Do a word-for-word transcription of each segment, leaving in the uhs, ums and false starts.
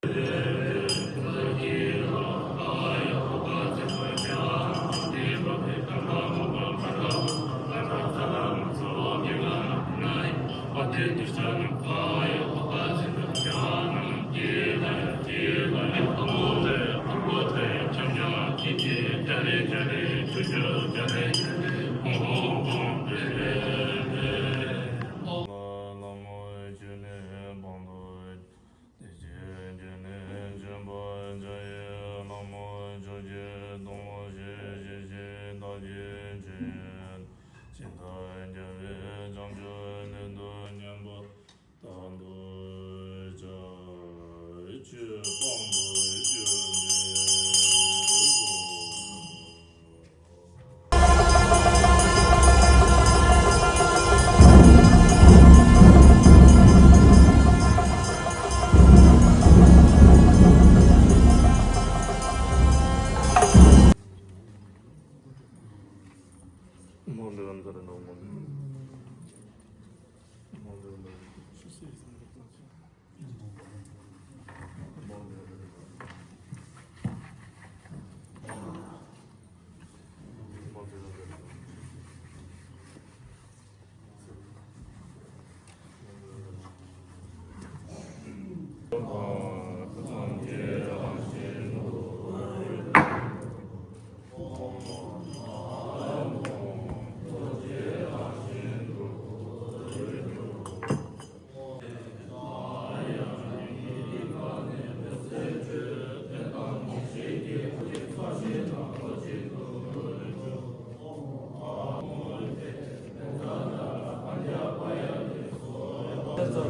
བདེ་ཆེན་ཞི་བདེ་ཆེན་ལྷ་མོ་ཆོས་ཀྱི་སྡོང་པོ་ཞེས་བྱ་ཞིང་བདག་གི་ཆོས་ཡོན་ཇི་ལྟར་རྒྱལ་བའི་བྱང་ཆུབ་ལུས་དང་མཉམ་པ་དག་ཏུ་བྱ། ཆོས་དཔང་དུ་གྱུར་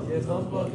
པའི་གཟུགས།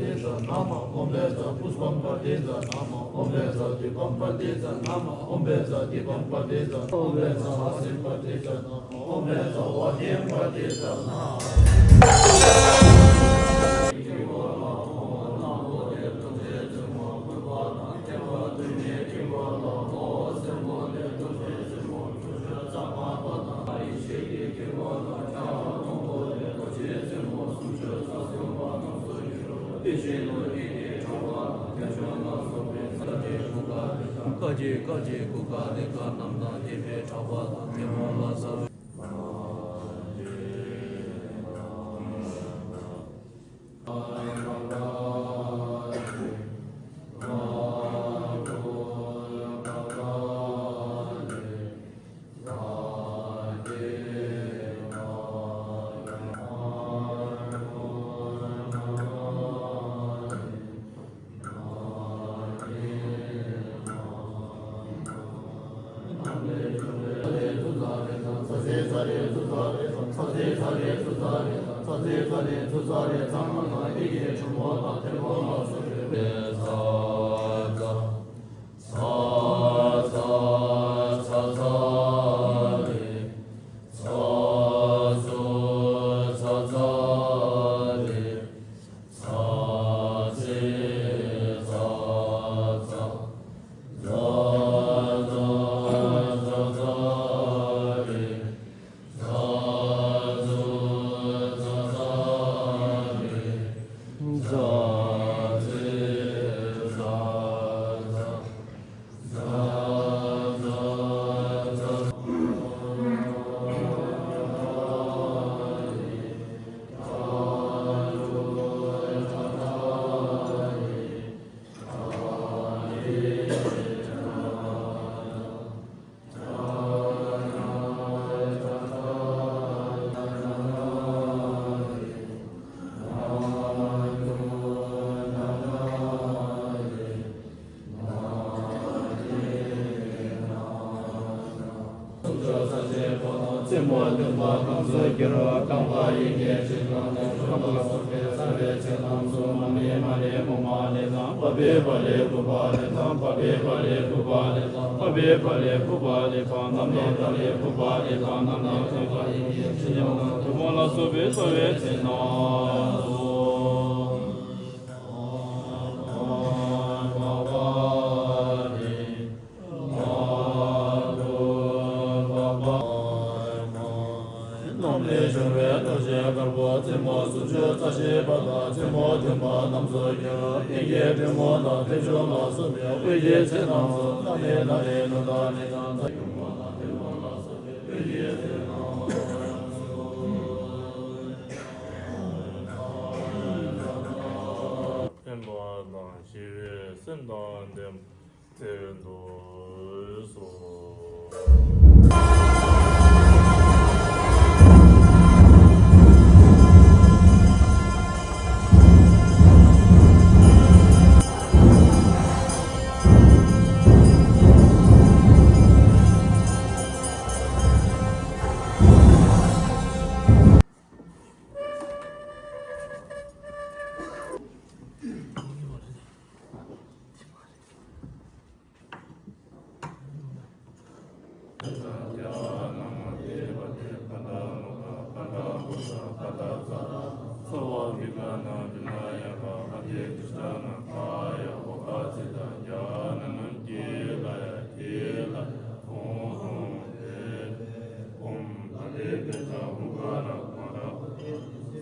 རྩེ་མོ་བདུན་པ་རྣམས་སུ་སྐྱེ་རུ་རྐང་པ་ཡི་གེ་ཆེ་ལ་ནས་རྐང་པ་སོགས་པའི་རྩ་བའི་ཚེ་རྣམས་སུ་མ་ནི་མ་ནི་མོ་མ་ནི་དང་། པ་པའི་པ་ལའི་བུ་པ་ལའི་དང་། པ་པའི་པ་ལའི་བུ་པ་ལའི་དང་། པ་པའི་པ་ལའི་བུ་པ་ལའི་པ་རྣམས་ནི། པ་ལའི་བུ་པ་ལའི་པ་རྣམས་ནི། རྐང་པ་ཡི་གེ་ཆེ་ལ་ནས་ཐུན་མོང་ལ་སོགས་པའི་རྩ་བའི་ཚེ་རྣམས་སུ། རྣམ་སྨིན་སྦྱོར་བའི་རྡོ་རྗེ་དཀར་པོ་རྩེ་མོ་སུམ་ཅུ་རྩ་བཞི་པ་དང་རྩེ་མོ་བདུན་པ་རྣམས་སུ་སྐྱེ་རུ། ཡེ་པུས་མོ་དང་ཐེག་མཆོག་ལ་སོགས་པའི་དབུས་ཀྱི་ཚེ་རྣམས་སུ། ན་ནི་ན་རེ་ལུ་ད་ནི་ན་ད་ཡུམ་མོ་དང་ཐེག་མཆོག་ལ་སོགས་པའི་དབུས་ཀྱི་ཚེ་རྣམས་སུ། ཕན་པ་དང་ཞི་བའི་སེམས་དང་ལྡན་པ། བརྩེ་འདོད་སོ།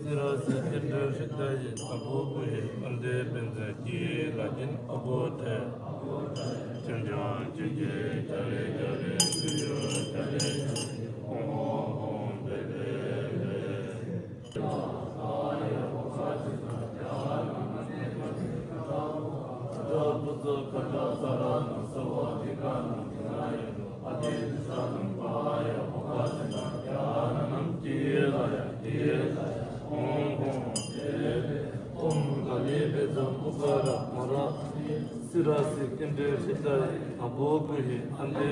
སེ་ར་སི་ཀེན་དྲི་ཧྲི་ད་ཡི་ཨ་བོ་བུ་ཡི་ཨ་འདྲེ་བན་ཛ་ཀྱི་ལ་ཀིན་ཨ་བོ་ཏྲེ། ཁྱེད་ཅག་ཁྱེད་ཀྱི་རྒྱ་རེ་རྒྱ་རེ་ཁྱེད་ཡོད་རྒྱ་རེ་ཧོ་ཧོ་ཧོ་བེ་བེ་བེ། སི་ར་སི་ཀེན་དྲི་ཧྲི་ད་ཡི་ཨ་བོ་བུ་ཡི་ཨ་འདྲེ་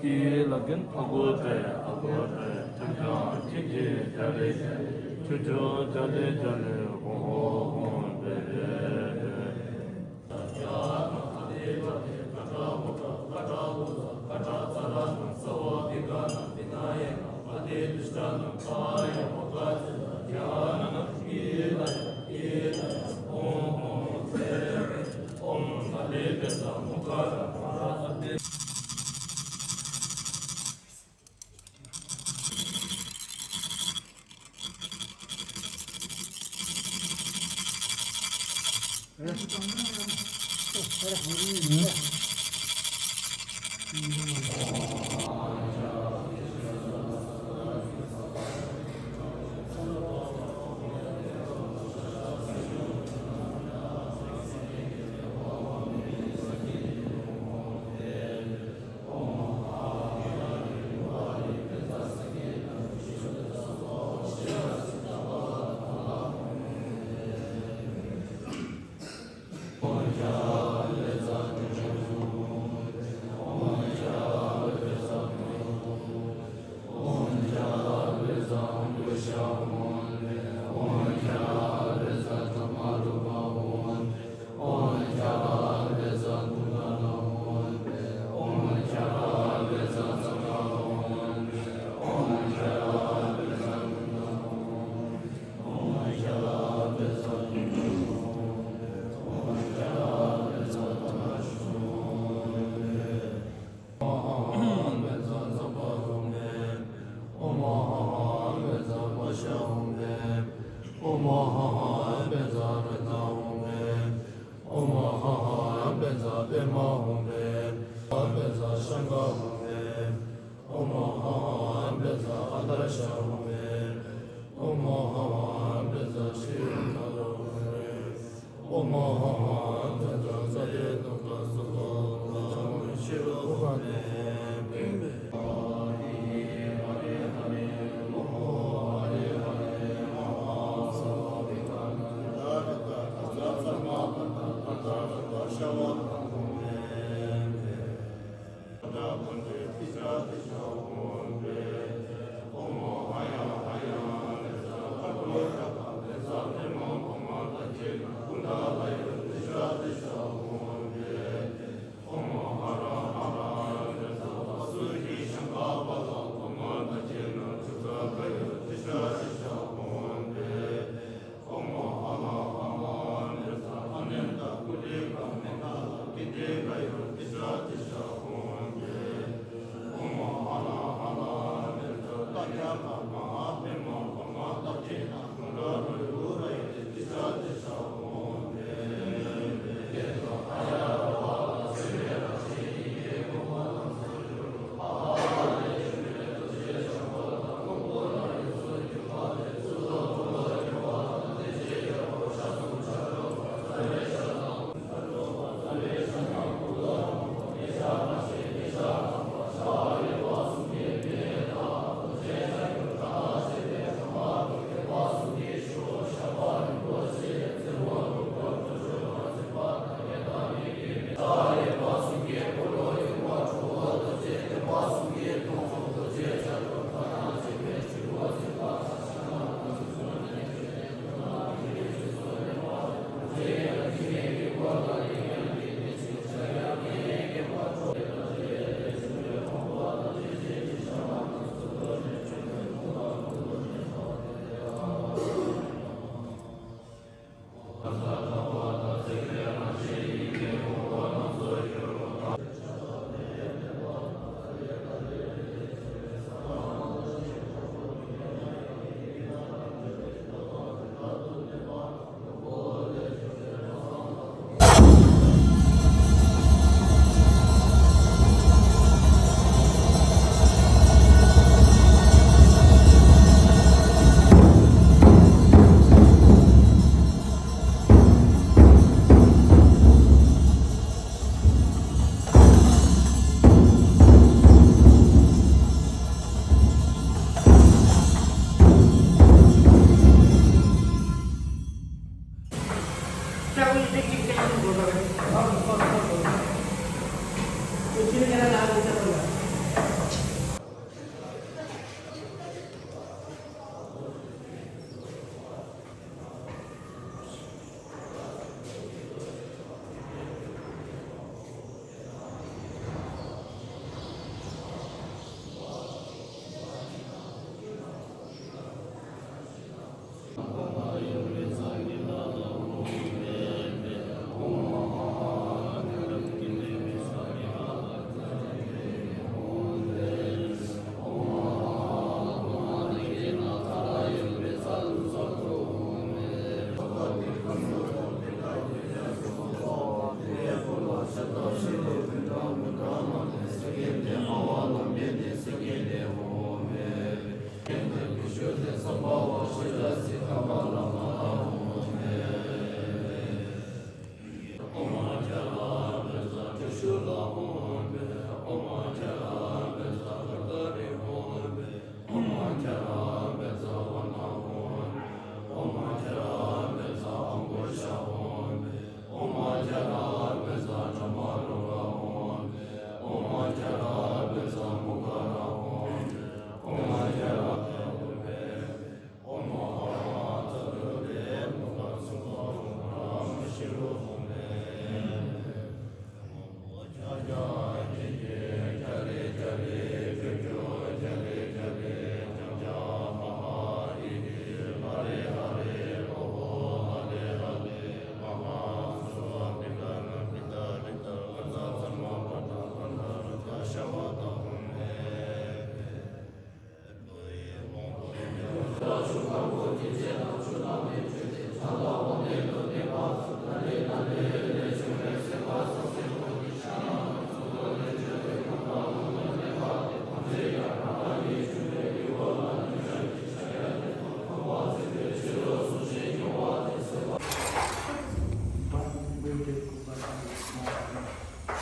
ཀྱི་ལ་ཀིན་ཨ་བོ་ཏྲེ་ཨ་བོ་ཏྲེ། ཁྱེད་ཅག་ཁྱེད་ཀྱི་རྒྱ་རེ་ཁྱེད་ཅག་རྒྱ་རེ་རྒྱ་རེ་ཧོ་ཧོ་ཧོ་བེ་བེ་བེ། ཨོ་མ་ཧ་ཧ་བཛྲ་རཏྣ་ཧཱུྃ་ཕཊ། ཨོ་མ་ཧ་ཧ་བཛྲ་པདྨ་ཧཱུྃ་ཕཊ། བཛྲ་ཤངྐ་ཧཱུྃ་ཕཊ། ཨོ་མ་ཧ་ཧ་བཛྲ་ཨཱ་ཏཱརྱ་ཧཱུྃ་ཕཊ། ཨོ་མ་ཧ་ཧ་བཛྲ་ཤྲཱི་ཡན་ཏྲ་ཧཱུྃ་ཕཊ། ཨོ་མ་ཧ་ཧ་བཛྲ་ཛ་ཡེ་ཏོ་ཏ་སྭ་ཏྭ་ཧཱུྃ་ཕཊ། ཨོ་མ་ཧ་ཧ་བཛྲ་ཤྲཱི་རོ་ཧ་ནི་ཧཱུྃ་ཕཊ།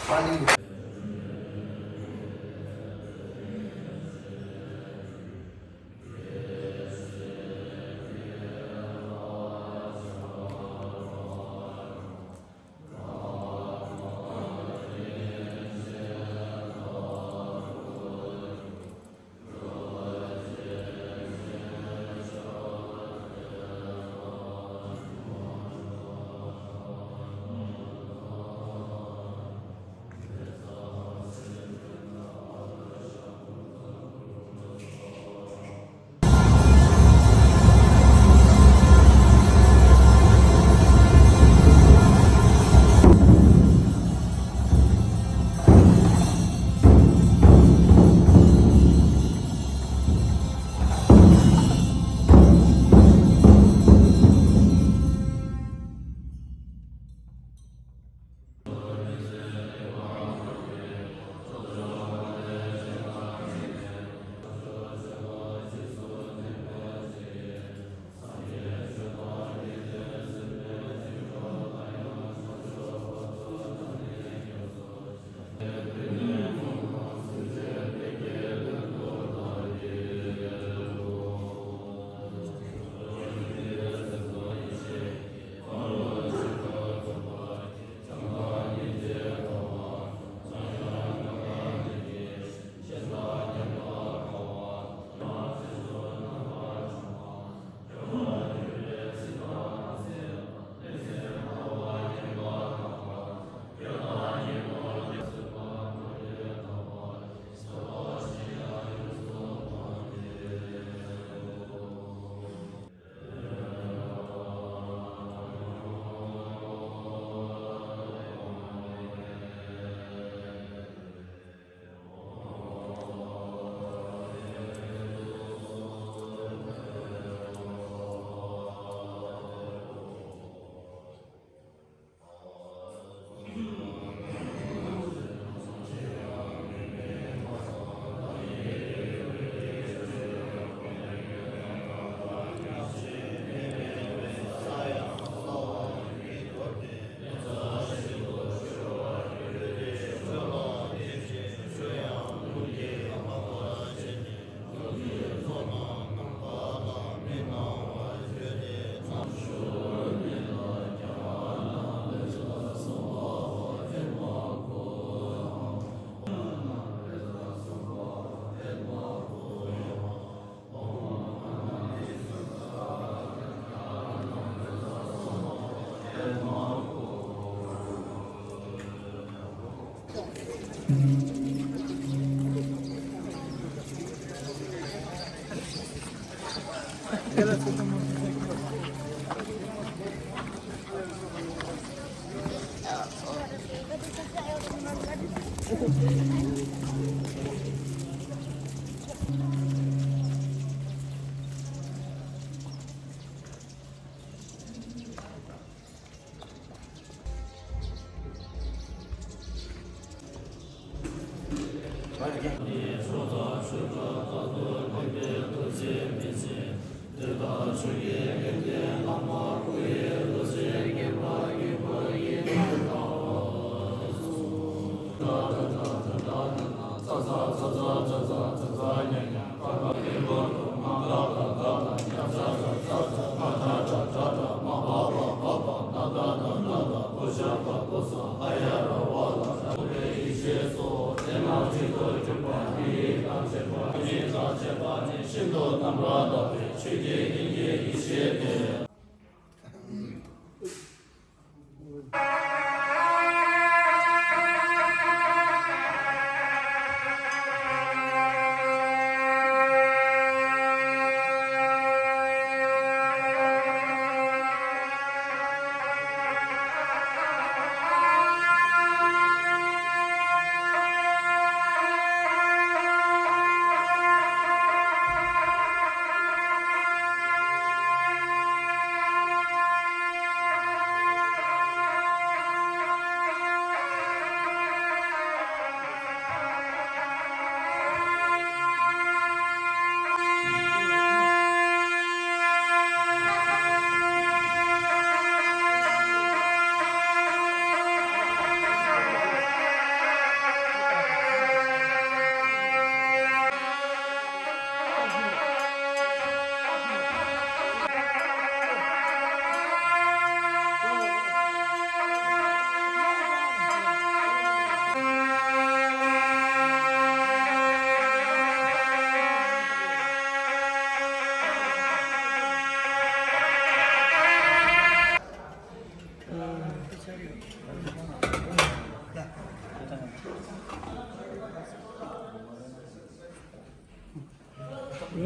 པཱ་ལི།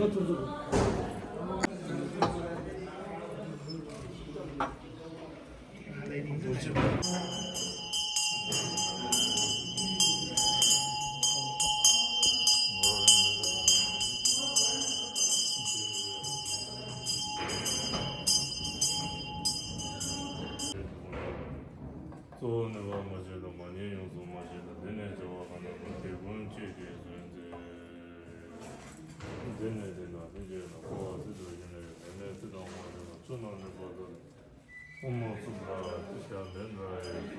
གཙོ་བོ་ནུས་པ་མ་བྱས་ལ། མ་ཉེས་ཡོངས་སུ་མ་བྱས་ལ། འདི་ནས་བྱ་བ་གང་དག་པ་དེ་ཀུན་ཁྱེད་ཀྱིས་བཟུང་མཛད། འདི་ནས་འདི་ན་ལྷན་སྐྱེས་ལ་འཁོར་བ་སྲིད་པའི་ཞིང་ལས། འདི་ནས་སྲིད་དང་དབང་ཕྱུག་ལ། ཆུ་ནང་ནུས་པ་ལྡན། དབུ་མ་གསུམ་ལ་ཏི་ཤ་འདི་འདྲ་ཡི།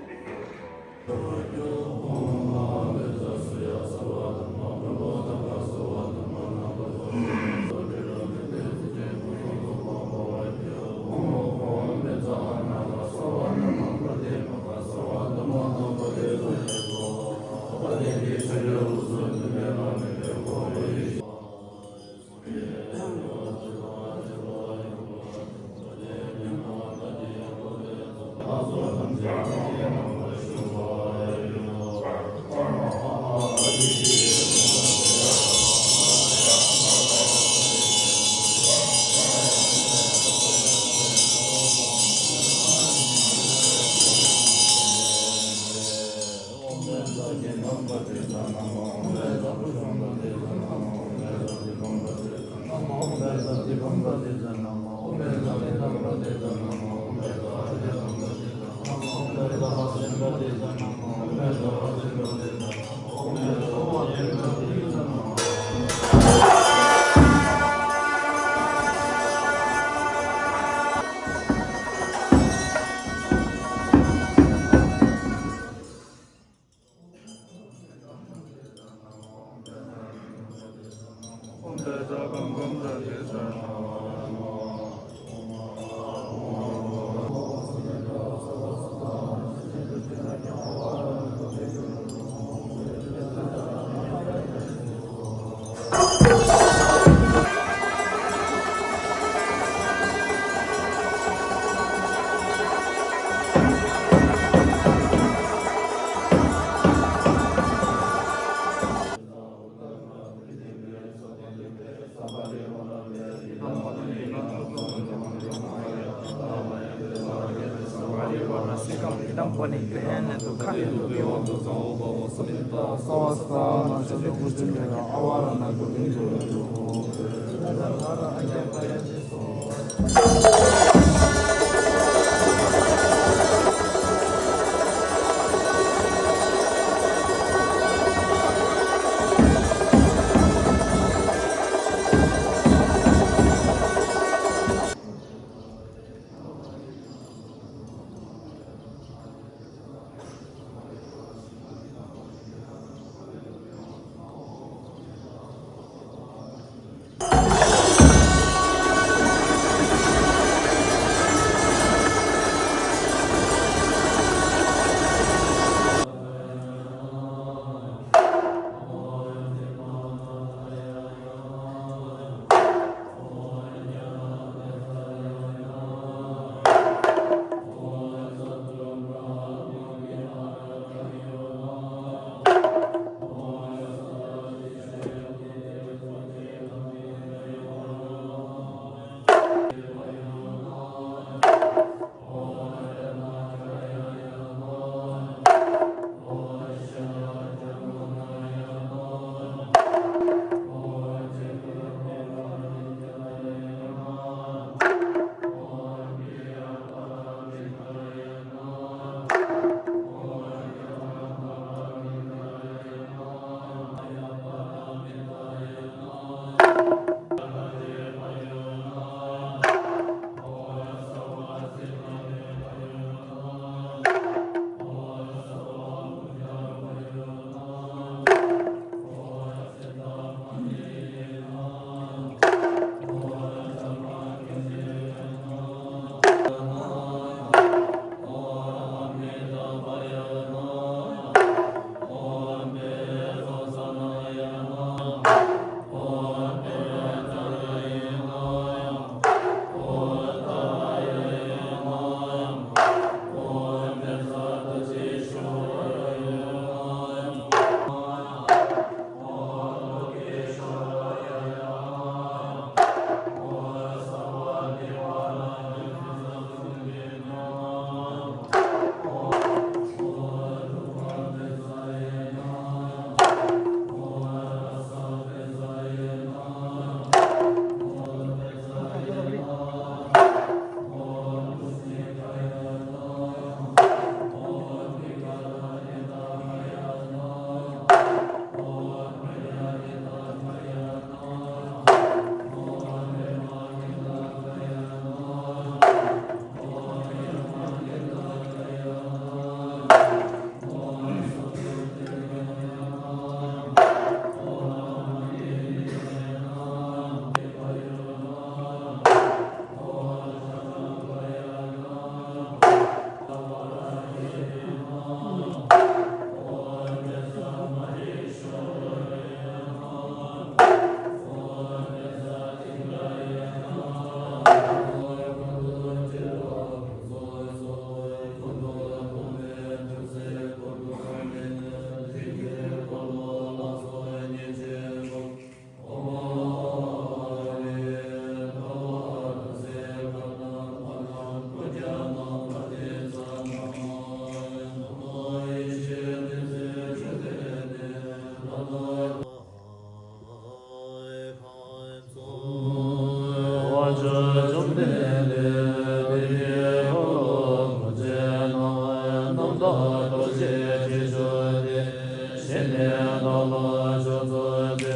ནས་བདག་ལ་ཕྱག་འཚལ་ཏེ།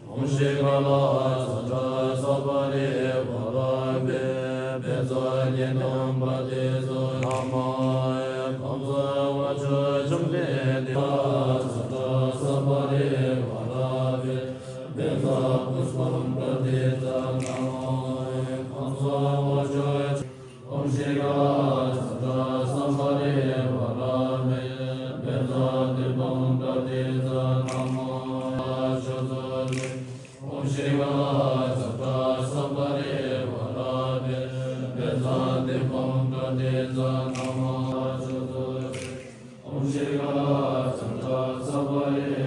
ཨོཾ་ཤྲཱི་ཀ་ལ་ཙནྡྲ་སམྦྷ་རི་ཝཱ་ར་བེ་བེ་ཙ་ཏི་ཏམ་པ་ཏི་ཙ་ན་མ་ཡེ། ཁམས་དབང་ཕྱུག་འཇམ་དཔལ་དེ་ཙནྡྲ་སམྦྷ་རི་ཝཱ་ར་བེ་བེ་ཙ་པུཥྤམ་པ་ཏི་ཙ་ན་མ་ཡེ། ཁམས་དབང་ཕྱུག་ཨོཾ་ཤྲཱི་ཀ་ཙནྡྲ་སམྦྷ་རི་ཝཱ་ར་བེ་བེ་ཙ་ཏི་པམ་པ་ཏི་ཙ་ན་མ་ཡེ། ཨོཾ་ཤྲཱི་ཀ་ཙནྡྲ་སམྦྷ་རི་ཝཱ་ར་བེ་བེ་ཙ་ཏི་པམ་པ་ཏི་ཙ་ན་མ་ཡེ། ཨོཾ་ཤྲཱི་ཀ་ཙནྡྲ་སམྦྷ་རི་